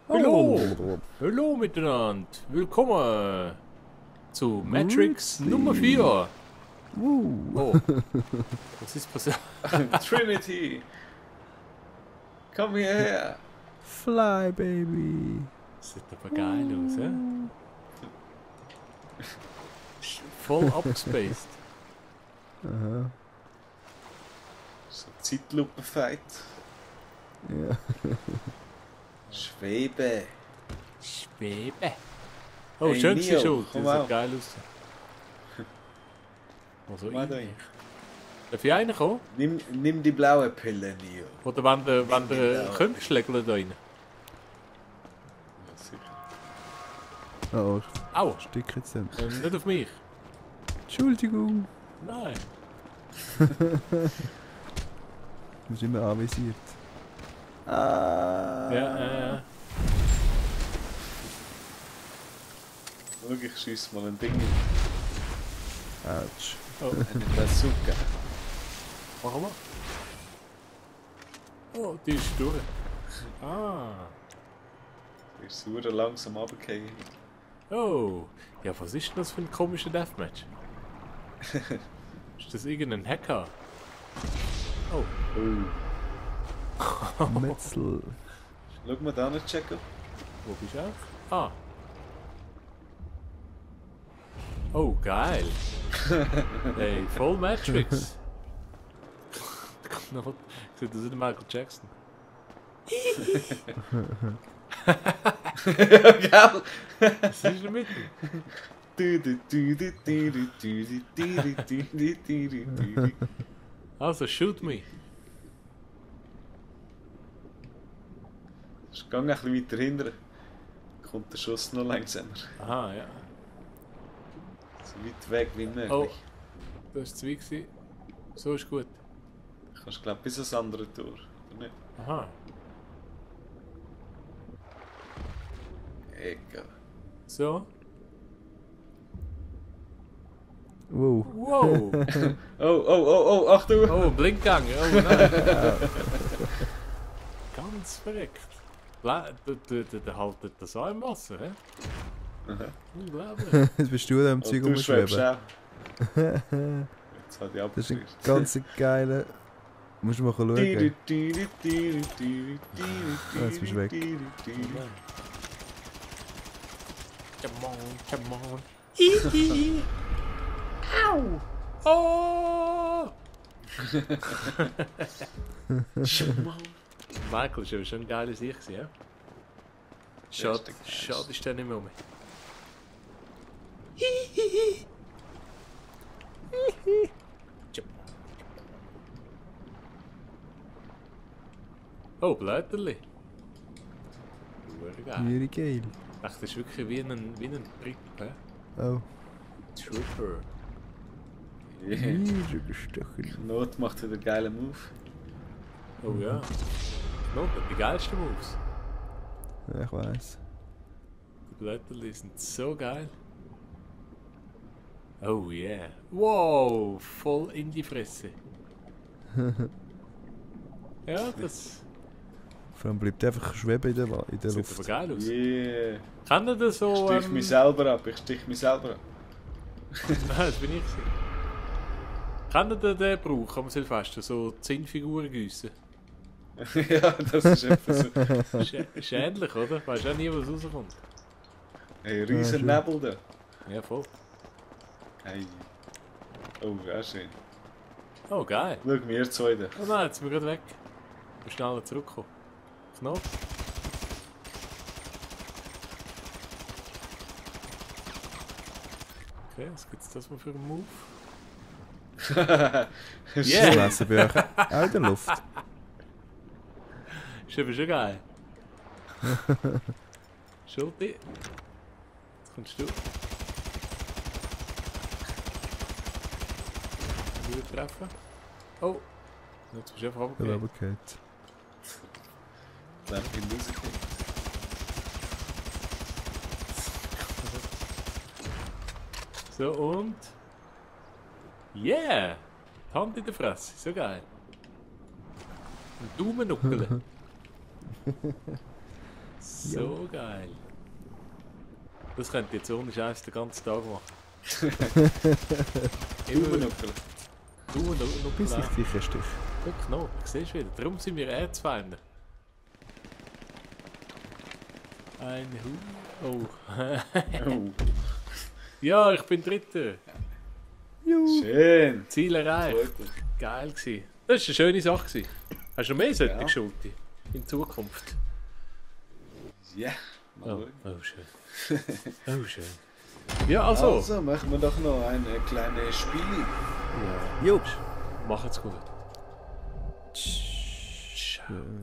Hallo! Hallo miteinander! Willkommen zu Matrix Nummer 4! Oh, was ist passiert? Trinity! Komm hierher! Fly, baby! Sieht aber geil aus, hä? Voll abgespaced. Aha. So Zeitlupenfight. Ja. Schwebe. Schwebe. Oh, Hey, schön Neo, schon. komm Das auf. sieht geil aus. Also, Komm da rein. darf ich reinkommen? Nimm die blaue Pille, Neo. Oder wenn du Nimm die blaue könntest, schlägeln da rein? Ja, sicher. Oh, Au! Stück jetzt dann. Nicht auf mich. Entschuldigung. Nein. Du bist immer anvisiert. Ah. Ja. Schau, ich schiess mal ein Ding. Autsch. Oh, Eine Bazooka. machen wir. Oh, die ist durch. Ah. Du bist super langsam runtergefallen. Oh. Ja, was ist denn das für ein komischer Deathmatch? Ist das irgendein Hacker? Oh. Metzel. Schau mal da nicht checken. Wo bist du auch? Ah. Oh, geil. Hey, voll Matrix. Sieht das in Michael Jackson? Gell? Was ist in der Mitte? Also, shoot me. Gang ein bisschen weiter hinten. Kommt der Schuss noch langsamer. Aha, ja. So weit weg wie möglich. Oh, das war zwei gewesen. So ist gut. Du kannst glaub bis ans andere Tor. Oder nicht? Aha. Egal. So. Wow. Wow. Oh, Achtung! Oh, Blinkgang. Oh nein. Ganz verreckt. Der haltet das auch im Wasser, hä? Aha. Unglaublich. Jetzt bist du da im Und Zeug du schwebst rumschweben. auch. Jetzt hat ich Das ist ein abgestürzt. ganz geiler... Musst du mal schauen. Jetzt bist du weg. Come on, come on. Hihi. Au. Oh. Michael ist aber schon ein geiler Sicht, ja? Schade, Der ist der schade ist der nicht mehr um. Oh, Blätterli. Geil. Very geil. Ach, das ist wirklich wie ein Trip, hä? Oh. Tripper. Yeah. Niedergestochen. Not macht wieder einen geilen Move. Oh ja. No, die geilsten Moves. Ja, ich weiss. Die Blätterli sind so geil. Oh yeah. Wow, voll in die Fresse. Ja, das Vor allem bleibt einfach schweben in der sieht aber Luft. geil aus. Yeah. Kann er das so... Ich stich mich selber ab, ich stich mich selber ab. Nein, das bin ich gewesen. Kann er den brauchen am Silvester? So 10 Figuren gießen? Ja, das ist etwas so. Ist ähnlich, oder? Weißt auch nie, was rauskommt. Hey, riesen Ja, Nebel da. Ja, voll. Hey. Oh, sehr schön. Oh, geil. Schau, wir zwei da. Oh nein, jetzt sind wir gerade weg. Ich muss schneller zurückkommen. Knopf. Okay, was gibt's das mal für einen Move? Das Yeah! Messer bei euch auch in der Luft. Ist aber schon geil. Schulti. Jetzt kommst du. Wieder treffen. Oh! Jetzt bist du einfach Der runtergefallen. Leber geht. Dann bin ich rausgekommen. So und... Yeah! Die Hand in der Fresse, so geil. Ein Daumennuckel. So geil. Das könnt ihr jetzt ohne Scheiß den ganzen Tag machen. Daumennuckel. Bis ich dich erstich. Guck noch, siehst du wieder. Darum sind wir Erzfeinde. Ein Hu. Oh. Oh. Ja, ich bin Dritter. Schön. Ziel erreicht. Freut mich. Geil gsi. Das war eine schöne Sache gsi. Hast du noch mehr solche Ja. Schulte in Zukunft? Ja. Oh, Mal oh schön. Oh schön. Ja, also. Also, machen wir doch noch eine kleine Spiele. Ja. Jo. Macht's gut. Schön.